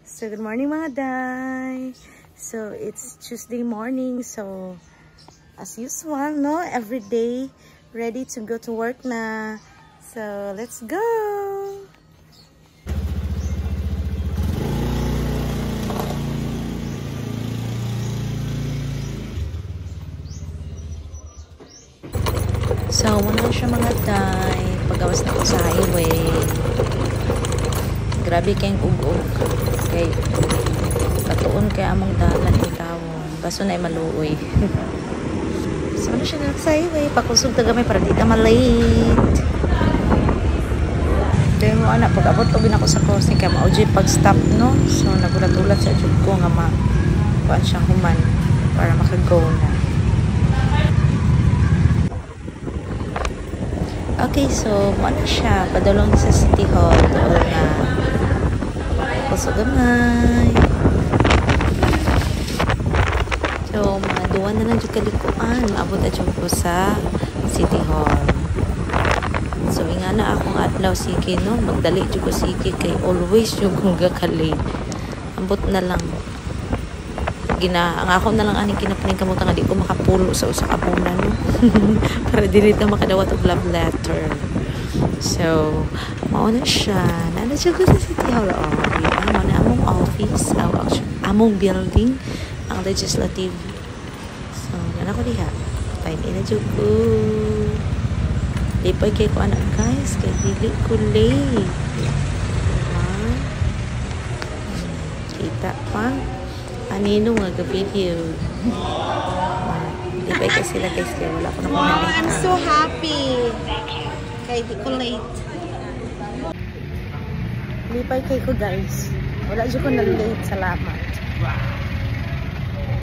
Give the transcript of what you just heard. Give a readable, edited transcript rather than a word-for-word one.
So, good morning, mga day. So, it's Tuesday morning. So, as usual, no? Every day, ready to go to work na. So, let's go! So, muna siya, mga day. Pagawas na ako sa highway. Grabe kayong ug-ug. Kay katuon kay among dalan in tawon. Baso na ay maluoy. So, ano siya na sa highway. Pakusog ta gamay para di ta malate. Kaya mo anak, pag abot og ako sa crossing kay mao jud pag stop, no. So nagulat-ulat sa jud ko nga ma kuan siya human para maka-go na. Okay, so mo na siya padulong sa City Hall doon na. Kusog gamay. So mga duwa na lang jud kalikuan, maabot na jud ko sa City Hall. So inga na akong adlaw sige, no, magdali jud ko sige kay always jud kong gaka-late. Ambot na lang gina ang ako na lang aning kinapaningkamutan nga di ko makapulo sa usa ka muna, no, para dili ta makadawat og love letter. So mao na siya, naa na jud ko sa City Hall. Oh, di ba? Mao na among office, aw, actually, among building, ang legislative. So naa na ko diha, time in na jud ko. Lipay kay ko anak, guys, kay dili ko late. Diba? Kita pa anino nga ga-video. Lipay kay sila, guys, kay wala ko na Wow, I'm so happy. Kay di ko late. Lipay kay ko, guys. Wala jud ko na late, salamat.